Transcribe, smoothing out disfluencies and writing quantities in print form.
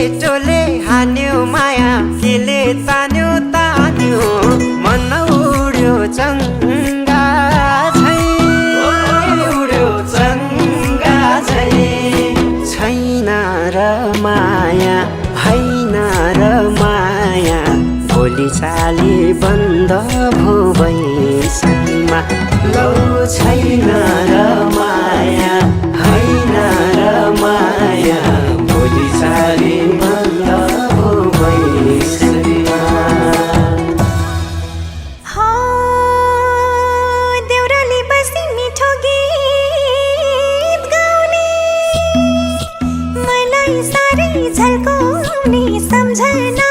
केटोले हान्यो माया केले तान्यो तान्यो मन उड्यो चङ्गा झै उड्यो चङ्गा झै छैन र माया हैन र माया भोलि चाली बन्द भो बैसैमा लौ छैन र माया हैन र माया भोलि चाली बन्द भो बैसैमा देउराली बसी मिठो गीत गाउने मलाई साह्रै झल्काउने सम्झना